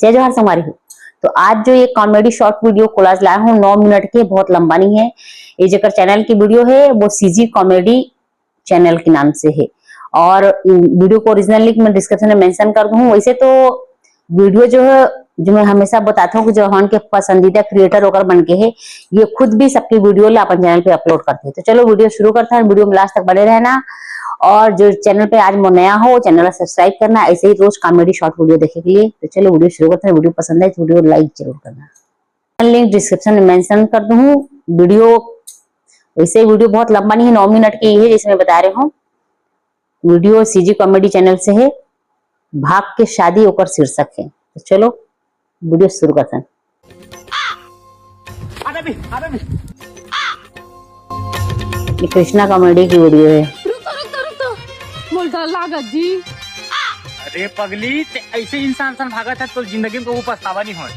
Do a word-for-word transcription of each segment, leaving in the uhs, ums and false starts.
जय जोहार संगवारी हो। तो आज जो ये कॉमेडी शॉर्ट वीडियो कोलाज लाया हूँ, नौ मिनट के, बहुत लंबा नहीं है। ये जेकर चैनल की वीडियो है, वो सीजी कॉमेडी चैनल के नाम से है। और वीडियो को ओरिजिनल लिंक मैं डिस्क्रिप्शन में मेंशन कर दूँ। वैसे तो वीडियो जो है, जो मैं हमेशा बताता हूँ कि जो हमन के पसंदीदा क्रिएटर ओकर बन के है, ये खुद भी सबके वीडियो ला अपन चैनल पे अपलोड करते हैं। तो चलो वीडियो शुरू करते हैं, वीडियो में लास्ट तक बने रहना। और जो चैनल पे आज मोर नया हो, चैनल ला सब्सक्राइब करना, ऐसे ही रोज कॉमेडी शॉर्ट वीडियो देखे के लिए। तो चलो वीडियो शुरू करते हैं, वीडियो पसंद आए तो वीडियो लाइक जरूर करना। लिंक डिस्क्रिप्शन में मेंशन कर दूँ। वीडियो, वैसे वीडियो बहुत लंबा नहीं है, नौ मिनट की ही है, जैसे मैं बता रहे हूँ। वीडियो सीजी कॉमेडी चैनल से है, भाग के शादी ओकर शीर्षक है। तो चलो वीडियो शुरू करते हैं। ये कृष्णा कॉमेडी की वीडियो है। रुको, रुको, रुको। मोर डर लागत जी। अरे पगली, ते ऐसे इंसान सन भागत है तो जिंदगी में कबू पछतावा नहीं होय।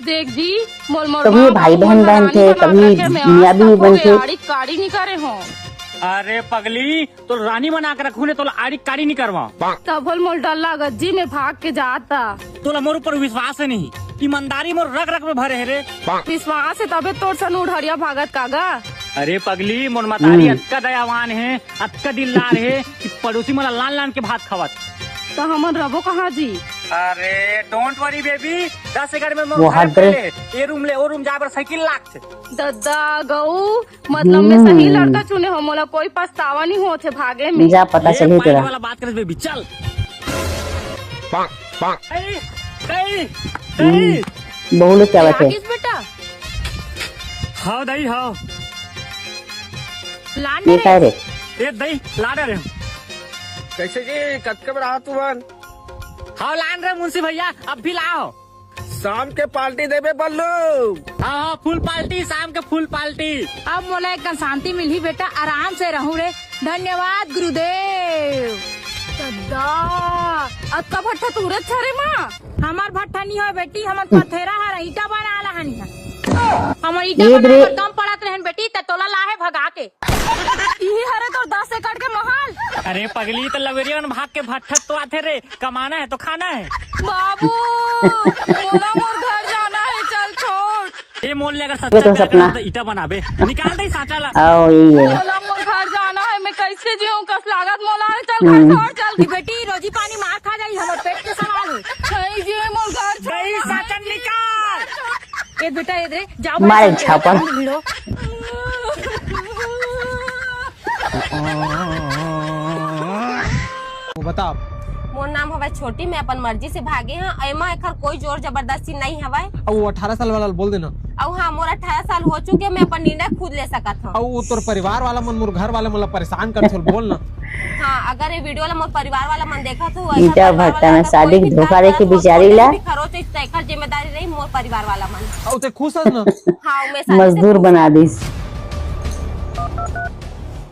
देख जी, मोर, मोर कभी माँ भाई बाबू बहन मोर बहन रानी थे, बना कभी करके मैं आज मियाँ बीवी तक बन कोई थे। आड़ी काड़ी नहीं करे हो। अरे पगली, तो रानी बना के रखू ने, तोला आड़ी काड़ी नहीं करवा। तब होल मोर डर लागत जी, मैं भाग के जाता। तोला मोर ऊपर विश्वास है नहीं, ईमानदारी मोर रग रग में भरे है रे। विश्वास है तबे तोर सन उढ़रिया भागत कागा। अरे पगली, मोर मतारी हम्म। अतका दयावान है, अतका दिलदार है कि पड़ोसी मोला लान लान के भात खवात। तो हमन रबो कहाँ जी? अरे डोंट वरी बेबी, दस एकड़ में मोर वो घर हाथ दे। पहले, ये रूम ले, वो रूम जाए बर साइकिल लागथे। दद्दा गऊ, मतलब मैं सही हम्म। लड़का चुने हो, मोला कोई पछतावा नहीं होथे भागे में। जा पता ये चलही पानी तेरा। वाला बात करे बेबी, चल। पाक, पाक। कई, कई, कई। हम्म। बहू लोग क्या बात है? आगिस बेटा। हाँ दाई, हाँ। लान ये रे। काय रे? ए दाई, लान रे। कैसे जी, कतके बड़ा हाथ तुमन? हाँ, लान रे मुंशी भैया, अब भी लाओ। शाम के पार्टी देबे बल्लू। हाँ, हाँ, फुल पार्टी, शाम के फुल पार्टी। अब मोला एक कन शांति मिलही बेटा, आराम से रहूं रे। धन्यवाद गुरुदेव। दद्दा, अतका भट्ठा तुरत छरे माँ? हमर भट्ठा नहीं हो बेटी, हमर पथेरा हर ईटा बना ला हन। हमर ईटा ये बना रे। कम पड़त रहन बेटी, त तोला लाहे भगा के। इही हरे तोर दस एकड़ के महल। अरे पगली, त लवेरिया मन भाग के भट्ठा तो आथे रे, कमाना है तो खाना है। बाबू, मोला मोर घर जाना है, चल छोड़। ए मोल ले अगर ये सच्चा तो प्यार सपना। करबे त ईटा बनाबे, निकाल दे सांचा ला। आओ, यही है। मोला मोर घर जाना है, मैं कैसे जीऊं, कस लागत मोला, अरे चल घर हम्म। छोड़, चल। बेटी, रोजी पानी मार खा जाई, हमर पेट के सवाल है। नहीं जी, मोर घर छोड़। गई सांचा निकाल। ए बेटा, ए रे, जाओ मारे बेटा, झापड़। भिड़ो। वो बता। मोर नाम हवय छोटी, मैं अपन मर्जी से भागे हंव। एमा एखर कोई जोर जबरदस्ती नइ हवय। अउ वो अठारह साल वाला ल बोल देना। अउ हाँ, मोर अठारह साल हो चुके, मैं अपन निर्णय खुद ले सकत हंव। अउ वो तोर परिवार वाला मन, मोर घर वाले मन ला परेशान करथे, बोल ना। हाँ, अगर ये वीडियो ला मोर परिवार वाला मन देखत हो, अगर ईटा परिवार भट्टा वाला में अगर शादी कोई के भी धोखा काम देके करत हो, बिचारी कोई ला भी खरोच होइस, त एखर जिम्मेदारी रही मोर परिवार वाला मन। अउ ते खुश हस ना? हाँ, मैं शादी से मजदूर खुश बना हूँ। दिस।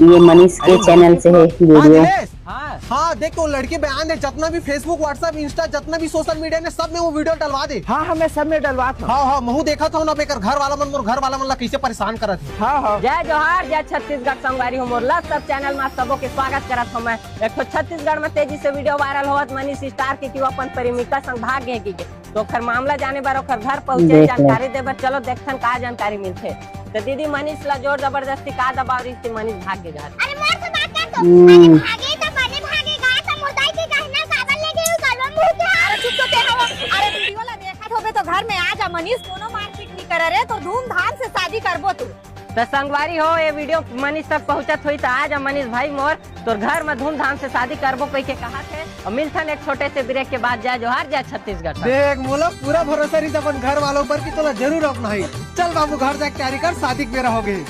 ये मनीष के अरे चैनल से है हाँ, वीडियो। दिनेश। हाँ। हाँ, देख तो लड़की बयान दे, जितना भी Facebook, WhatsApp, Insta, जितना भी सोशल मीडिया ने, सब में वो वीडियो डलवा दे। हाँ, हाँ, मैं सब में डलवा था। हाँ, हाँ, महू देखा था ना, बेकर घर वाला मन, मोर घर वाला मन ला कैसे परेशान करत है। हाँ, हाँ। जय जोहार, जय छत्तीसगढ़ संगवारी हो मोर ला सब चैनल में सबो के स्वागत करत हूँ मैं। एक ठो छत्तीसगढ़ में तेजी से वीडियो वायरल होवत मनीष स्टार के कि वो अपन प्रेमिका संग भाग गए कि तो ओखर मामला जाने बर ओखर घर पहुंचे, देख ले। जानकारी दे बर चलो देखथन का जानकारी मिलथे। तो दीदी मनीष ला जोर जबरदस्ती का दबाव रही थी, मनीष भाग गे घर। अरे मोर से बात कर तो। हम्म। अरे भागे तो बने भागे गा तो मुर्दाई के गहना काबर ले गई गलवा मुंह के। अरे चुप तो ते हवा। अरे वीडियो ला देखत होबे तो घर में आ जा मनीष, कोनो मारपीट नहीं करे रे, तो धूमधाम से शादी करबो तू। त संगवारी हो, ये वीडियो मनीष तक पहुंचत होई त आ जा मनीष भाई मोर, तोर घर में धूमधाम से शादी करबो कह के कहा थे। और मिलथन एक छोटे से ब्रेक के बाद। जय जोहार, जय छत्तीसगढ़। देख मोला पूरा भरोसा रही अपन घर वालों पर कि तोला जरूर अपनाही। चल बाबू घर जाके तैयारी कर, शादी के बेरा हो गई। ये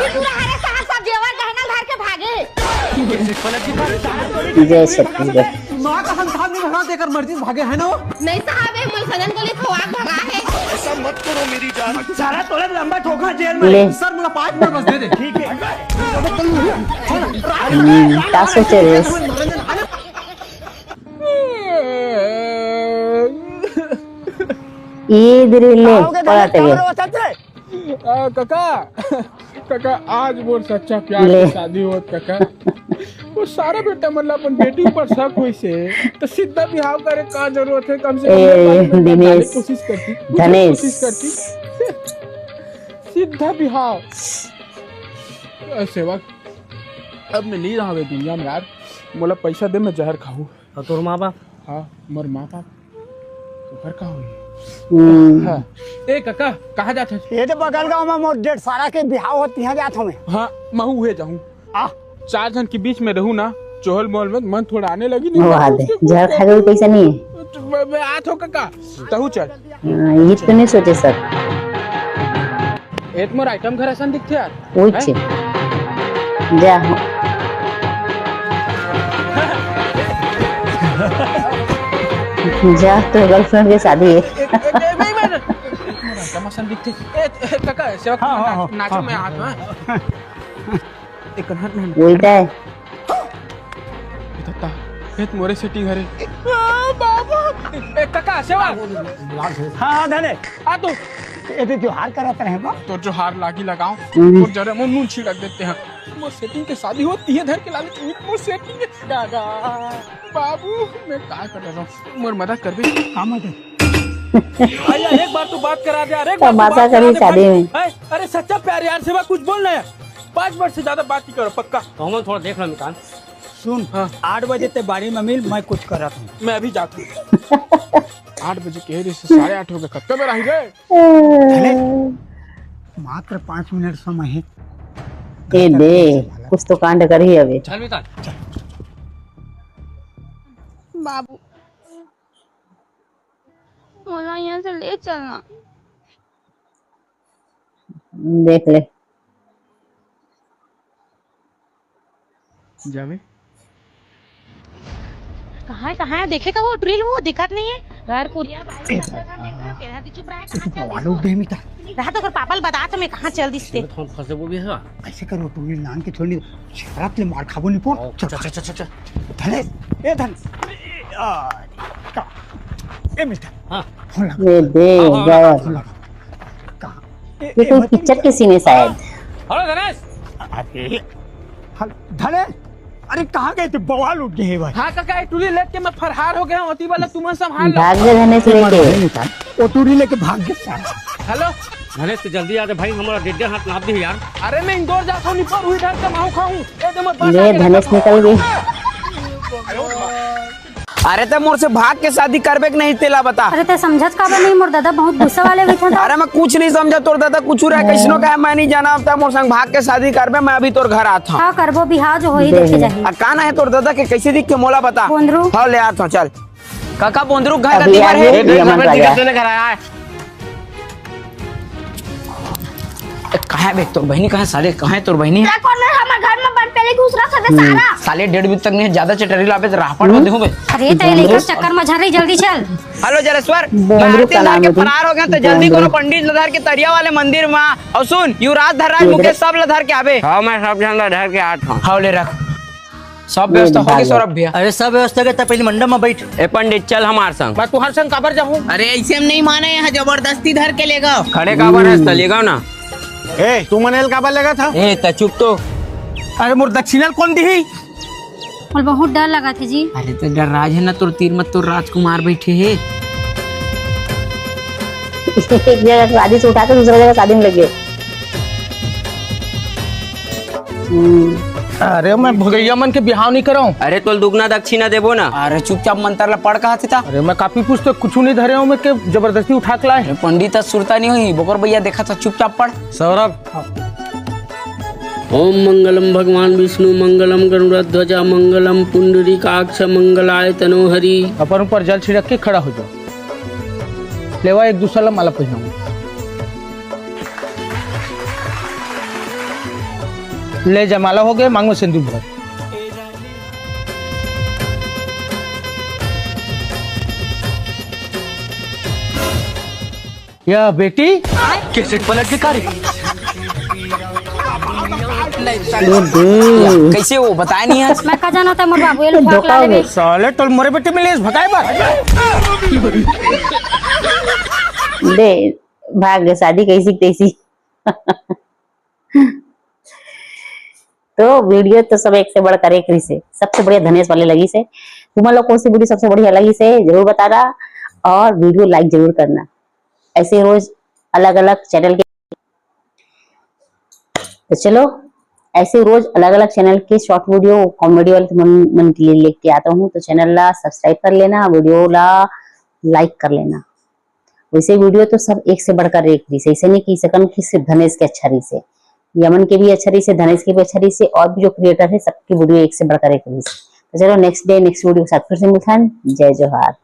पूरा हरे साहब सब जेवर गहना धर के भागे। जय छत्तीसगढ़। माँ का संतान नहीं भगा देकर मर्जी भागे है ना वो। नहीं साहब, ये मुल्खनन को लिए फवाक भगा है। ऐसा मत करो मेरी जान। सारा तोले लंबा ठोका जेल में। ले। सर, मुला पाँच मिनट बस दे दे। ठीक है। हम्म, का सोचे रे? ये दे रे, ले, पलट गए। आ, काका, काका, आज मोर सच्चा प्यार ले। के शादी होत, काका। सारा बेटा मन ला अपन बेटी ऊपर शक होइस हे, त सीधा बिहाव करे का जरूरत हे? कम से कम ए, मेरे बारे में दिनेश, कोशिश करती, कुछ धनेश। कोशिश करती। सीधा बिहाव। ए, सेवक, अब मैं नहीं रहा दुनिया में यार, मोला पैसा दे, मैं जहर खाहूँ। अउ तोर माँ बाप? हाँ, मोर माँ बाप। ओकर का होही? हम्म। हाँ। ए कका, कहाँ जात हस? ये तो बगल गाँव में मोर जेठ सारा के बिहाव होत, तिहाँ जात हँव मैं। हाँ, महू उहे जाहूँ। आ। चार झन के बीच में रहूँ ना, चोहल मोहल में मन थोड़ा आने लगी, नहीं वाह तो दे, उसके जहर खाए के भी पैसा नहीं है। मैं, मैं आत हँव कका, तहूँ चल। हाँ, ये तो नहीं सोचे सर। ए तो मोर आइटम घर असन दिखथे यार। उइच। हैं? जा। जा, तोर गर्लफ्रेंड के शादी हे। ए, ए, ए, नहीं, मैं, मोर आइटम असन दिखथे। ए, ए, कका, सेवक हाँ, हाँ, नाच-, हाँ, नाचो हाँ, में हाँ। आत हँव। एक कन्हर नहीं। उल्टा है। ए दत्ता, ए तो मोरे सेटिंग हरे। आ, बाबू। ए, ए, कका, सेवा। हाँ, हाँ, धने। आ तू। ए तो जोहार करत रहे बा। तो जोहार लागी लगाओ। हम्म। और जरा मोर नून छिड़क देते हैं। मोर सेटिंग के शादी होत, ये धर के लाले तू मोर सेटिंग के। दादा, बाबू, मैं का कर रहा हूँ? मोर मदद करबे? का मदद? अरे यार, एक बार तो बात करा दे यार, एक बार तो तमाशा बात करा करी दे शादी भाई। में। ए, अरे सच्चा प्यार यार, सेवा कुछ बोल ना यार। पाँच मिनट से ज्यादा बात नहीं करो, पक्का। तो हम थोड़ा देख लो निकाल। सुन, हाँ। आठ बजे ते बाड़ी में मिल, मैं कुछ करत हँव। मैं अभी जात हँव। आठ बजे के रे, साढ़े आठ हो गए, कब तक रही रे? अरे, मात्र पाँच मिनट समय हे। ए दे, कुछ तो कांड करही अबे। चल बेटा। बाबू, मोला यहाँ से ले चलना। देख ले। जावे। कहाँ है, कहाँ है? देखे का वो ड्रिल, वो दिखत नहीं है। घर कुरिया बाइक ए, सब जगह देख रहे हो, तेरा भी चुप रहा है, कहाँ चल रही बवाल हो? उठ गए मिता। रहा तो अगर पापा ल बता तो मैं कहाँ चल दिस ते। इसमें तो हम फंसे वो भी है। ऐसे करो, टूरी लान के छोड़नी, शराब ले मार खाबो नहीं पो। ओ, चल, चल, चल, चल, चल। धने, ए धन, ए, आ, का, ए मिता। हाँ। फोन लगा। ये दे, हाँ, हाँ, गया। फोन लगा। कहाँ? ए, ये ए, कोई मत पिक्चर के सीन है शायद। हेलो धनेश। अरे, हल-, धने, अरे कहाँ गए थे? बवाल उठ गए भाई। हाँ काका, ये टूरी लेके मैं फरार हो गया हूँ, अति वाला तुमन संभाल लो। भाग गए धनेश लेके। वो टूरी लेके भाग गए साला। हेलो। धनेश, तू जल्दी आ जा भाई, हमारा डेढ़ हाथ नाप दी यार। अरे मैं इंदौर जाता हूँ, निपर हुई धर के माहू खाऊं। ए, दे मत, बस ले, आ गया। धनेश निकल गई। अरे त मोर से भाग के शादी करबे के नहीं, तेला बता। अरे ते समझत काबर नहीं, मोर दादा बहुत गुस्सा वाले बैठा था। अरे मैं कुछ नहीं समझा, तोर दादा कुछ रहे, कैसनो कहे मैं नहीं जाना, अब त मोर संग भाग के शादी करबे, मैं अभी तोर घर आता हूँ। हाँ, करबो बिहाव जो होही देखे जाही। आ, का ना है तोर दादा के, कैसे दिख के मोला बता। बोंदरू। हाँ, ले आता हूँ, चल। काका, बोंदरू घर अभी गति पर आगे है। ये देख, यमन हमें राजा। टिकट देने घर आया है। ए, कहाँ है बे तोर बहिनी? कहाँ है साले? कहाँ है तोर बहिनी? तेरा कौन है? हमारे घर में बंद पहले घुस रहा था बे हम्म। सारा। साले डेढ़ बजे तक नहीं, ज्यादा चटरी लाबे तो राहपट हम्म। मत देहूँ बे। अरे, तेरे लेकर चक्कर में झर रही, जल्दी चल। हेलो जलेश्वर, मैं बोंदरू आरती का धर नाम के है तू? फरार हो गया, तो जल्दी बोंदरू। कोनो पंडित ल धर के तरिया वाले मंदिर में। और सुन, युवराज धर्राज ये मुकेश सब ल धर के आबे। हाँ, मैं सब झन ल धर के आत हूँ। हाँ, ले रख। सब व्यवस्था हो गई सौरभ भैया? अरे सब व्यवस्था के, त पहले मंडप में बैठ। ए पंडित, चल हमार संग। मैं तुहार संग काबर जाहूँ? अरे ऐसे हम नहीं माने, यहाँ जबरदस्ती धर के ले गो। खड़े काबर हस, त ले गो ना। ए, तू मन ल काबर लेगत हस? ए, त चुप तो। अरे मोर दक्षिणा ल कौन दिही? मोला बहुत डर लगा थे जी। अरे त डर राज है ना, तोर तीर में तोर राजकुमार बैठे है। एक जगह शादी से उठा के दूसरा जगह शादी में लग गए। हम्म। अरे, मैं भगैया मन के बिहाव नहीं कराऊं। अरे, तोल दुगना दक्षिणा देबो ना। अरे, चुपचाप मंत्र ला पढ़, कहा था। अरे, मैं कापी पुस्तक कुछ नहीं धरे हूँ, मैं के जबरदस्ती उठा के लाए। अरे, पंडित, आज सुरता नहीं हुई, बोकर भैया देखा था, चुपचाप पढ़। सौरभ। ओम मंगलम भगवान विष्णु मंगलम गरुड़ ध्वजा मंगलम पुंडरीकाक्ष मंगलाय तनोहरी। अपन ऊपर जल छिड़क के खड़ा हो जाओ। लेवा, एक दूसरा ला माला पहनाऊंगा। ले, जयमाला हो गए, मांग में सिंदूर भर। या बेटी, कैसे पलट के कारी? ये दे। कैसे वो बताया नहीं आज? मैं का जाना था, मोर बाबू, ये लोग धोखा हो गया। साले, तोल मोरे बेटी मिले, इस भगाए बार। दे, भाग गए, शादी कैसी तैसी। तो वीडियो तो सब एक से बढ़कर एक रहिसे, सबसे बढ़िया धनेश वाले लगिसे। तुमन लोग कौन सी वीडियो सबसे बढ़िया लगिसे, जरूर बताना और वीडियो लाइक जरूर करना। ऐसे रोज अलग अलग चैनल के, तो चलो, ऐसे रोज अलग अलग चैनल के शॉर्ट वीडियो कॉमेडी वाले तुमन मन के लिए लेके आता हूँ। तो चैनल ला सब्सक्राइब कर लेना, वीडियो ला लाइक कर लेना। वैसे वीडियो तो सब एक से बढ़कर एक रहिसे, ऐसे नहीं कह सकन कि सिर्फ धनेश के अच्छा रहिसे, यमन के भी अच्छा रहिसे, धनेश के भी अच्छा रहिसे, और भी जो क्रिएटर है सबकी वीडियो एक से बढ़कर एक रहिसे। तो चलो, नेक्स्ट डे नेक्स्ट वीडियो के साथ फिर से मिलथन। जय जोहार।